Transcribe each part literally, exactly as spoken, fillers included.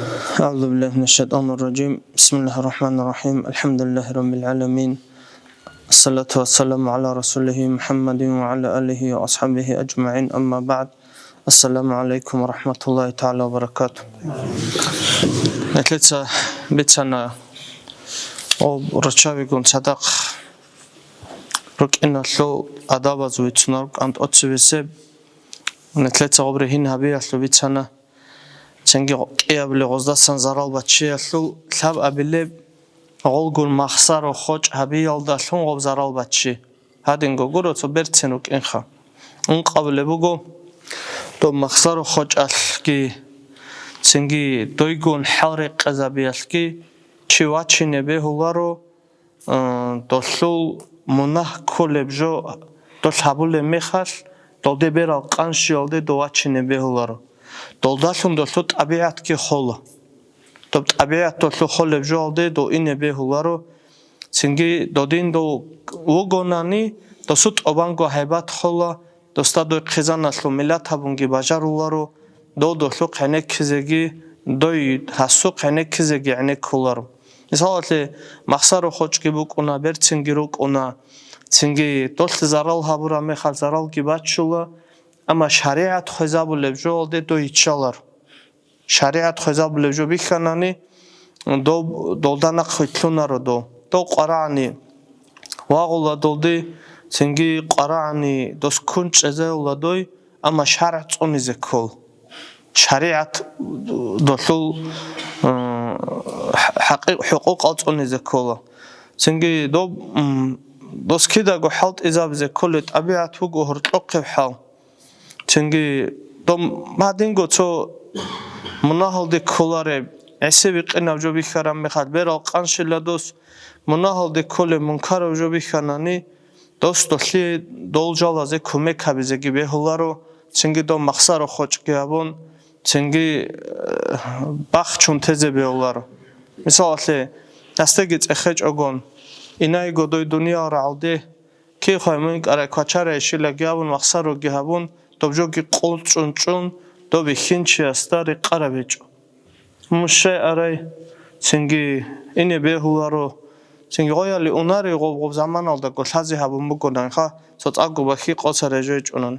أعوذ بالله من الشيطان الرجيم. بسم الله الرحمن الرحيم. الحمد لله رب العالمين. الصلاة والسلام على رسوله محمد وعلى آله وأصحابه أجمعين. أما بعد. السلام عليكم ورحمة الله تعالى وبركاته. Нилъеца бицана ва руччабигун цадахъ рукӀиналъул адабаз вицунареб кӀантӀуцебесеб. Нилъеца гъоб ригьин гьабиялъул бицана. Цинги кӀиабилеб гъоздасан зарал баччиялъул, лъабабилеб гъолгун махсаро хочӀ гьабиялдалъун гъоб зарал баччи. Гьадинго гуро цо берцин рукӀинха. Ункъабилеб буго, доб махсаро хочӀалъги, цинги дойгун хӀал рекъезабиялъги чи вачине бегьуларо, э, долъул мунагь кколеб жо, долъ гьабулеб мехалъ, долде берал къанщиялде дов вачине бегьуларо. Долдалъун долъул тӀабигӀатги хола. Доб тӀабигӀат долъул холеб жоалде дов ине бегьуларо. Цинги додин дов вугонани, досу тӀобанго гьайбат хола, досда дой хъизаналъул миллат гьабунги бажаруларо, дов долъухъ гӀенеккизеги, дой гьасухъ гӀенеккизеги гӀенеккуларо. Мисалалъе, махсаро хочӀги букӀуна, берцинги рукӀуна, цинги долъ зарал гьабураб мехалъ заралги баччула, амма шаригӀат хвезабулеб жоалде дой йиччаларо. ШаригӀат хвезабулеб жо бихьанани, доб-, долда нахъ витлъунаро дов. Дов къварагӀани вагъула долде, цинги къварагӀани дос ккун чӀезаюла дой, амма шаргӀ цӀунизе ккол. ШаригӀат долъул, э, хӀакъи-, хӀукъукъал цӀунизе ккола. Цинги доб, м, дос кидаго хӀалтӀизабизе кколеб тӀабигӀат буго гьоркьохъеб хӀал. Цинги доб гьадинго цо мунагьалде кколареб, гӀисе бикъинаб жо бихьараб мехалъ берал къанщила дос, мунагьалде кколеб мункараб жо бихьанани, дос долъие дол жалазе кумек гьабизеги бегьуларо, цинги дов махсаро хочӀги гьабун, цинги, э, бахчун тезе бегьуларо. Мисалалъе, гьасдеги цӀехечӀогон, инайго дой дуниял рагӀалде, кихъай мугӀинкӀарай квачарай щилаги абун, махсароги гьабун, доб жоги къулчӀун чӀун, доб бихьинчиясда рекъараб гьечӀо. Мушай арай, цинги ине бегьуларо, цинги гъояли унари гъоб-гъоб заманалда голъазе гьабун бугонаха, цо цӀакъго бахьи къоса режечӀунан.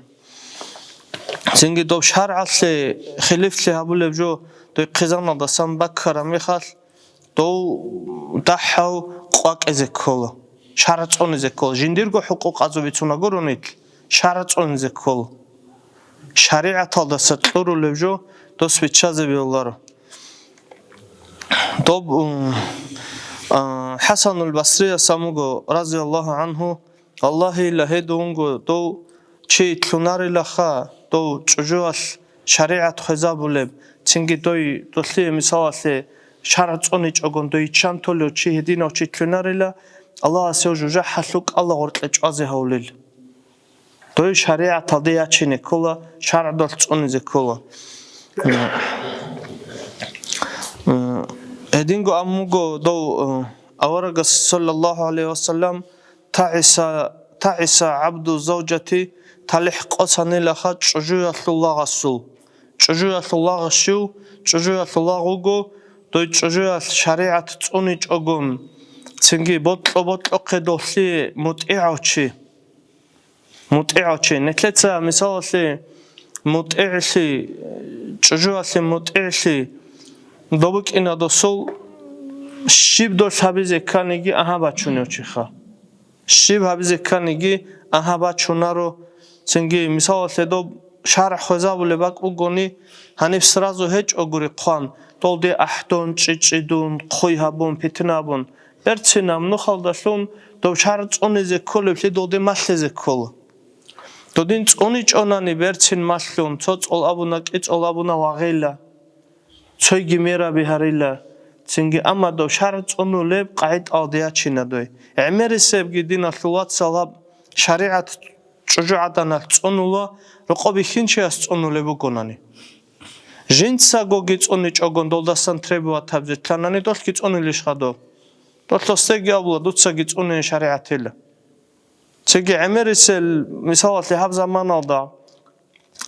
Цинги доб шаргӀалъе хилифлъи гьабулеб жо дой хъизаналдасан баккараб мехалъ, дов дагьав къвакӀизе ккола, шаргӀ цӀунизе ккола. Жиндирго хӀукъукъазул бицунаго рунилъ, шаргӀ цӀунизе ккола. ШаригӀаталдаса кьурулеб жо дос биччазе бегьуларо. Доб, м, а, ХӀасанул Басрияс абун буго, разияллагьу гӀангьу, Аллагьила гьедунго дов чи лъунарилаха, дов чӀужуялъ шаригӀат хвезабулеб, цинги дой долъие, мисалалъе, шаргӀ цӀуничӀогон дой чан толев чи гьединав чи лъунарила, Аллагьас гьев жужахӀалъув кӀалда гъоркье чӀвазе гьавулел. Дой шаригӀаталде ячине ккола, шаргӀдалъ цӀунизе ккола. Гьединго абун буго дов, э, аварагас, саллаллагьу гӀалайгьи вассалам, «ТагӀиса, тагӀиса гӀабду завжати», талихӀ къосанилаха чӀужуялъул лагъасул. ЧӀужуялъул лагъ щив? ЧӀужуялъул лагъ вуго, дой чӀужуялъ шаригӀат цӀуничӀогон, цинги бокьо-бокьохъе долъие мутӀигӀав чи. МутӀигӀав чи. Нилъеца, мисалалъе, мутӀигӀлъи, чӀужуялъе мутӀигӀлъи доб букӀина досул щиб долъ гьабизе кканиги агьа бачунев чиха. Щиб гьабизе кканиги агьа бачунаро. Цинги, мисалалъе, доб шаргӀ хвезабулеб бакӀ бугони, гьаниб сразу гьечӀогури хъван, долде ахӀдон, чӀичӀидун, хъуй гьабун, питна гьабун. Берцинаб нухалдалъун доб шаргӀ цӀунизе кколеблъи долде малъизе ккола. Додин цӀуничӀонани берцин малъун, цо цӀол абуна, кӀи цӀол абуна вагъила, цойги мераби гьарила, цинги, амма доб шаргӀ цӀунулеб къагӀидалде ячина дой. ГӀемерисебги диналъул вацал гьаб шаригӀат чӀужугӀаданалъ цӀунула, рокъоб бихьинчияс цӀунулеб бугонани. Жинцагоги цӀуничӀогон долдасан требовать гьабизе лъанани, долъги цӀунилищ хадуб? Долъ гьесдаги абула, дуцаги цӀунейин шаригӀатила. Цинги гӀемерисел, мисалалъе, гьаб заманалда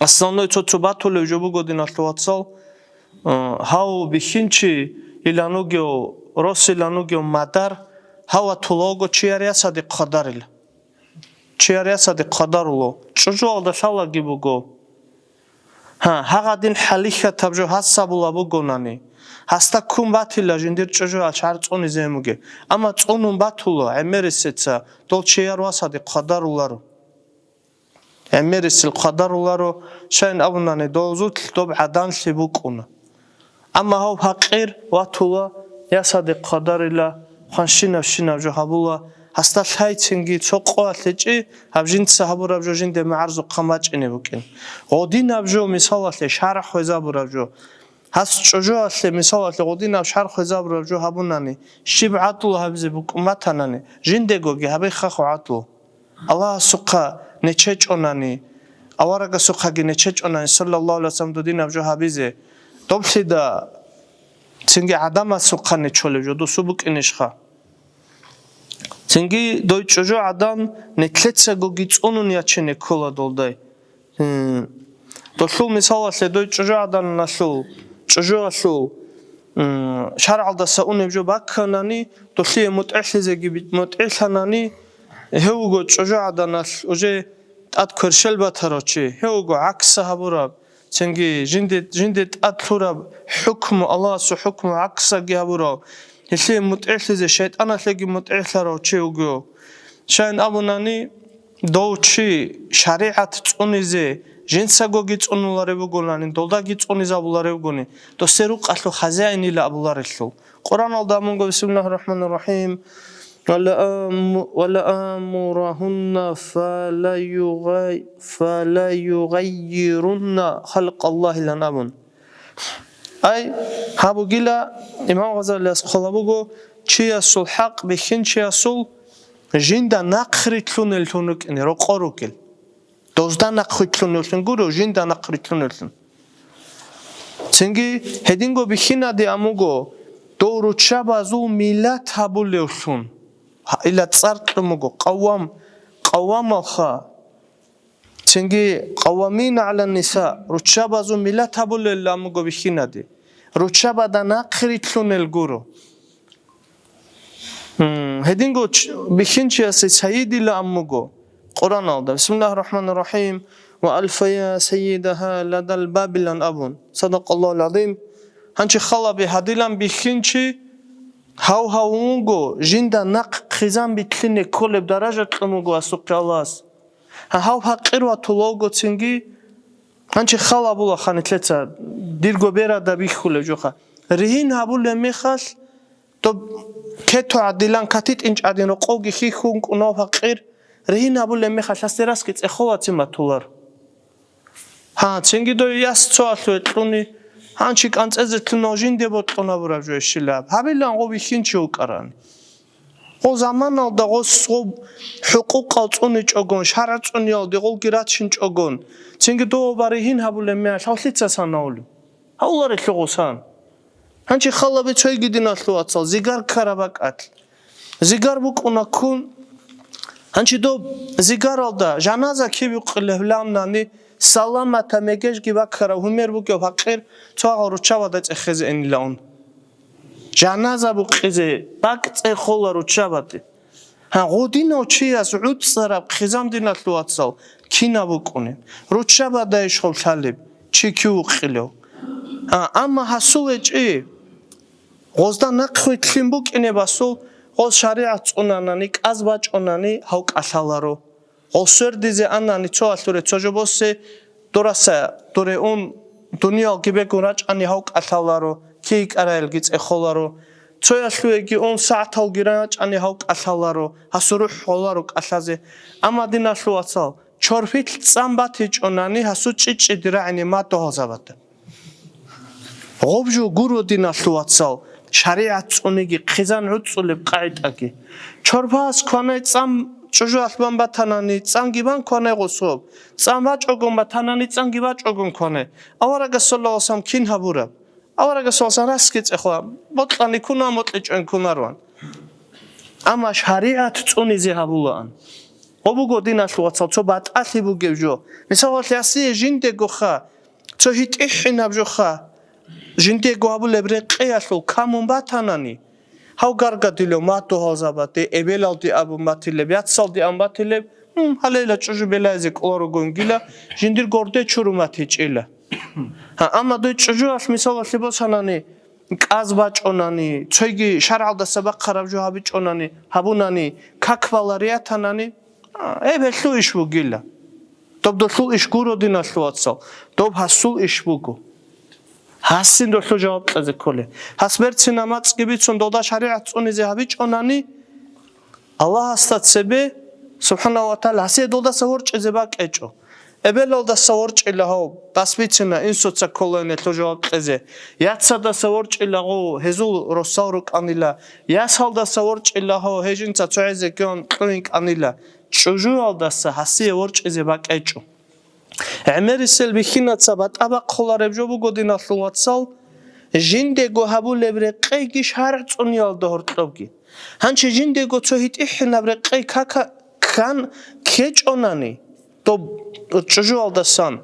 основной цо-цо батулев жо буго, диналъул вацал, Э, гьав бихьинчи илан вугев, рос илан вугев мадар, гьав ватулаго чияр ясаде хъвадарила. Чияр ясаде хъвадаруло. ЧӀужуялда лъалаги буго. Гьа, гьагъадин хӀалихьатаб жо гьас гьабула бугонани, гьасда ккун батила жиндир чӀужуял шагьар цӀунизе мугеб. Амма цӀунун батула гӀемерисеца, дол чияр васаде хъвадаруларо. ГӀемерисел хъвадаруларо, щайин абунани, дозулъ доб гӀаданлъи букӀуна. Амма гьав пакъир ватула, ясаде хъвадарила, хванщинабщинаб жо гьабула, гьасда лъайцинги цо къоялъе чӀи, гьаб жинца гьабураб жо жинде магӀарзухъан бачӀине букӀин. Гъодинаб жо, мисалалъе, шаргӀ хвезабураб жо. Гьас чӀужуялъе, мисалалъе, гъодинаб шаргӀ хвезабураб жо гьабунани, щиб гӀадлу гьабизе букӀун батанани, жиндегоги гьабихъахъо гӀадлу. Аллагьасухъа нече чӀонани, аварагасухъаги нече чӀонани, саллаллагьу гӀалайгьи вассалам, додинаб жо гьабизе. Доблъида цинги гӀадамасухъа нечолеб жо досу букӀинищха? Цинги дой чӀужугӀадан нетлъецагоги цӀунун ячине ккола долдай. Гьин. Долъул мисалалъе дой чӀужугӀаданалъул, чӀужуялъул, м, шаргӀалдаса унеб жо бакканани, долъие мутӀигӀлъизеги би-, мутӀигӀлъанани, гьев вуго чӀужугӀаданалъ уже тӀад кверщел батарав чи, гьев вуго гӀакса гьабураб, цинги жинде, жинде тӀад лъураб хӀукму, Аллагьасул хӀукму гӀаксаги гьабурав, гьелъие мутӀигӀлъизе шайтӀаналъеги мутӀигӀлъарав чи вуго. Щайин абунани, дов чи шаригӀат цӀунизе жинцагоги цӀунуларев вугони, долдаги цӀунизабуларевгони, досде рукъалъул хазяинила абуларелъул. Къуръаналда амунго, бисмиллагьир рахӀманир рахӀим, «Ва ла аму-, ва ла амурагьунна фа ла югъай-, фа ла югъаййирунна халкъаллагьи», – лан абун. Ай, гьаб бугила, имам Гъазалияс хъвала буго, чиясул хӀакъ бихьинчиясул жинда нахърилълъунеллъун рукӀине, рокъор рукӀел. Дозда нахърилълъунеллъун гуро, жинда нахърилълъунеллъун. Цинги гьединго бихьинаде амуго, дов руччабазул миллат гьабулевлъун. Гьа, ила цӀар кьун буго, къаввам, къаввамалха. Цинги къаввамина гӀалан ниса, руччабазул миллат гьабулел амуго бихьинаде. Руччабада нахърилълъунел гуро. М, гьединго ч-, бихьинчиясе сайидила аммуго Къуръаналда. Бисмиллагьир рахӀманир рахӀим. «Ва алфая сайидагьа ладал бабилан» абун. Садакъаллагьул гӀазим. Гьанчи халаби гьадилан бихьинчи гьав гьавун вуго, жинда нахъ хъизан битлъине кколеб даража кьун вуго асухъе Аллагьас. Гьа, гьав пакъир ватулавго цинги, гьанчи хал абула ханилъеца, дирго берада бихьулев жоха. Ригьин гьабулеб мехалъ, доб кето гӀадилан катитӀинчӀ гӀадин рокъовги хьихьун кӀунав пакъир, ригьин гьабулеб мехалъ гьасде расги цӀехолацин батулар. Гьа, цинги дой яс цо алъуе кьуни, гьанчи кӀанцӀезе лъунав жинде бокьун гьабураб жо ишилаб. Гьабилан гъов бихьинчи вукӀаран. Гъо заманалда гъос гъо хӀукъукъал цӀуничӀогон, шаргӀ цӀуниялде гъолги рачинчӀогон, цинги дов баригьин гьабулеб мехалъ гьав лъица санавулев? Гьавуларелъул гъосан. Гьанчи халаби цойги диналъул вацал, зигар ккараб бакӀалъ. Зигар букӀуна ккун. Гьанчи доб зигаралда жаназа киб букъилеб лъанани, саламата мегежги баккарав гьумер бугев пакъир цо агъал руччабада цӀехезе энила ун. Жаназа букъизе бакӀ цӀехола руччабаде. Гьа, гъодинав чияс гӀуцӀараб хъизан диналъул вацал кинаб букӀунеб? Руччабада ишгъов лъалеб, чи кив вукъилев? А, амма гьасул гьечӀи, гъозда нахъвилълъин букӀинеб асул, гъоз шаригӀат цӀунанани, кӀаз бачӀунани гьав кӀалъаларо. Гъол свердизе анани цо алъуре цо жо босе, дораса дуре ун, дуниялги бегун рачӀани гьав кӀалъаларо, кий кӀараялги цӀехоларо. Цоялъуеги ун сагӀаталги рачӀани гьав кӀалъаларо, гьасу рухӀ гъоларо кӀалъазе. Амма диналъул вацал, чорпилъ цӀан батичӀонани гьасу чӀичӀчӀиди рагӀине мадугьалзабада. Гъоб жо гуро, диналъул вацал, шаригӀат цӀуниги хъизан гӀуцӀулеб къагӀидаги. Чорпас кванай цӀан чӀужуялъ бан батанани, цӀанги бан кванай гъособ, цӀан бачӀогон батанани, цӀанги бачӀогон кванай. Аварагас саллаллагьу гӀалайгьи вассалам кин гьабураб? Аварагас саллаллагьу гӀалайгьи вассалам рас ккецӀехъула, бокьани ккуна, мокьичӀони ккунарван. Амма шаригӀат цӀунизе гьабулаан. Гъо буго, диналъул вацал, цо батӀалъи бугеб жо. Мисалалъе, гьасие жиндегоха, цо гьитӀихӀинаб жоха, жиндиего гьабулеб рекъеялъул камун батанани, гьав гаргадилев мадугьалзабаде, эбелалде абун батилеб, яцалде абун батилеб, гьалейла чӀужу белайзе кӀоларогонгила, жиндир горде чурумат гьечӀила. Гьа, амма дой чӀужуялъ мисалалъе босанани, кӀаз бачӀонани, цойги шаргӀалдаса бахъараб жо гьабичӀонани, гьабунани, как балариятанани, а, гьеб гьелъул иш бугила. Доб долъул иш гуро, диналъул вацал, доб гьасул иш буго. Гьасин долъул жаваб кьезе кколе. Гьас берцин намацӀги бицун долда шаригӀат цӀунизе гьабичӀонани, Аллагьасда цебе, субхӀанагьу ва тагӀала, гьасие долдаса ворчӀизе бакӀечӀо. Эбелалдаса ворчӀила гьав, дас бицина, инсуца кколайин гьелъул жаваб кьезе. Яцадаса ворчӀила гьав, гьезул росал рукӀанила. Ясалдаса ворчӀила гьав, гьей жинца цогӀазе ккун кьуин кӀанила. ЧӀужуялдаса гьасие ворчӀизе бакӀечӀо. ГӀемерисел бихьинаца батӀа бахъулареб жо буго, диналъул вацал, жиндего гьабулеб рекъейги шаргӀ цӀуниялда гьоркьобги. Гьанчи жиндего цо гьитӀихӀинаб рекъей кака-, ккан ккечӀонани, доб чӀужуялдасан,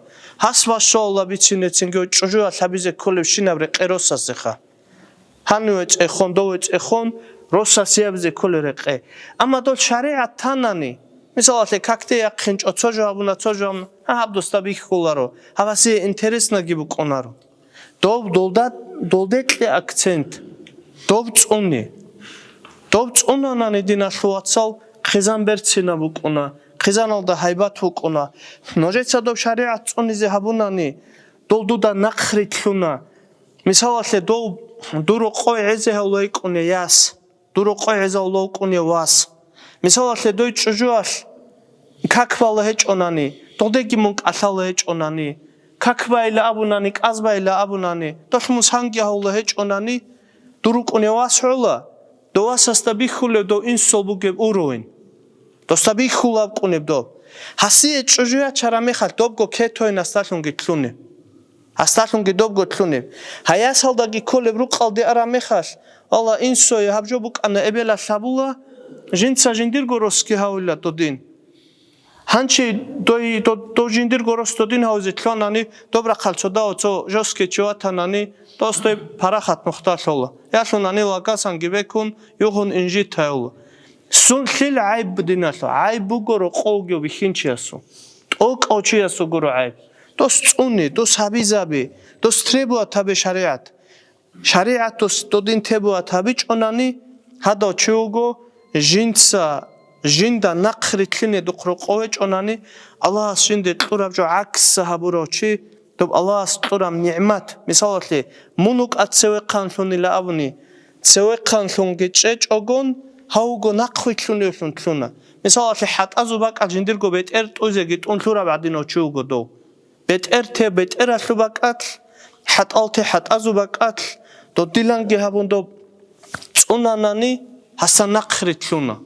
гьас васалла бицинецинги чӀужуялъ гьабизе кколебщинаб рекъей росасеха. Гьанив вецӀехон, дов вецӀехон, росасиябизе кколел рекъе. Амма дол шаригӀат танани, мисалалъе, какде яхъинчӀо, цо жо гьабуна, цо жо гьабуна, гьа, гьаб досда бихьуларо, гьаб гьасие интереснаги букӀунаро. Дов долда, долде кье акцент, дов цӀуне. Дов цӀунанани, диналъул вацал, хъизан берцинаб букӀуна, хъизаналда гьайбат букӀуна. Нужеца дов шаригӀат цӀунизе гьабунани, дол дуда нахърилълъуна. Мисалалъе, дов дур рокъой гӀезе гьавлайкӀуне яс, дур рокъой гӀезавлавкӀуне вас. Мисалалъе, дой чӀужуялъ как бала гьечӀонани, додеги мун кӀалъала гьечӀонани, как байила абунани, кӀаз байила абунани, долъ мун санги гьавла гьечӀонани, дур рукӀуне вас гӀола, дов васасда бихьулев дов инсул бугеб уровень. Досда бихьулаб кӀунеб доб. Гьасие чӀужуячара мехалъ добго кетойин гьасдалъунги лъуне. Гьасдалъунги добго лъунеб. Гьаясалдаги кколеб рукъалде араб мехалъ, Аллагь, инсое гьаб жо букӀана эбелалъ гьабула, жинца жиндирго росги гьавила додин. Гьанчи дой, до-, дов жиндирго рос додин гьавизе лъонани, доб рахъал цодав цо жесткий чи ватанани, дос дой парахат нухда лъола. Ялъунани лагасанги бекун, югьун инжит гьавула. Сун лъил гӀайб диналъул? ГӀайб буго рокъовги бихьинчиясул, тӀокӀав чиясул гуро гӀайб. Дос цӀуни, дос гьабизаби, дос требовать гьабе шаригӀат. ШаригӀат дос додин требовать гьабичӀонани, гьадав чи вуго, жинца, жинда нахърилълъине духъ рокъовечӀонани, Аллагьас жинде кьураб жо гӀакса гьабурав чи, доб Аллагьас кьураб нигӀмат, мисалалъе, мун вукӀа цевехъанлъунила абуни, цевехъанлъунги чӀечӀогон, гьавго нахъвилълъуневлъун лъуна. Мисалалъе, хӀатӀазул бакӀал жиндирго бетӀер тӀузеги тӀун лъураб гӀадинав чи вуго дов. БетӀер те бетӀералъул бакӀалъ, хӀатӀал те хӀатӀазул бакӀалъ, додиланги гьабун доб цӀунанани, гьасан нахърилълъуна.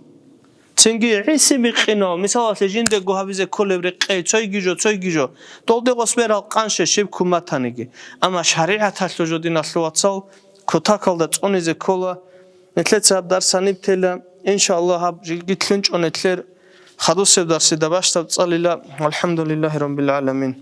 Цинги гӀиси бикъинав, мисалалъе, жиндего гьабизе кколеб рекъей, цойги жо, цойги жо, долде гъосберал къанше щиб куматаниги. Амма шаригӀаталъул жо, диналъул вацал, кутакалда цӀунизе ккола. Нилъеца гьаб дарс гьаниб тела, иншааллагь, гьаб жилги лъунчӀо нилъер хадусеб дарсида бащдаб цӀалила. ВалхӀамдулиллагьи раббил гӀаламин.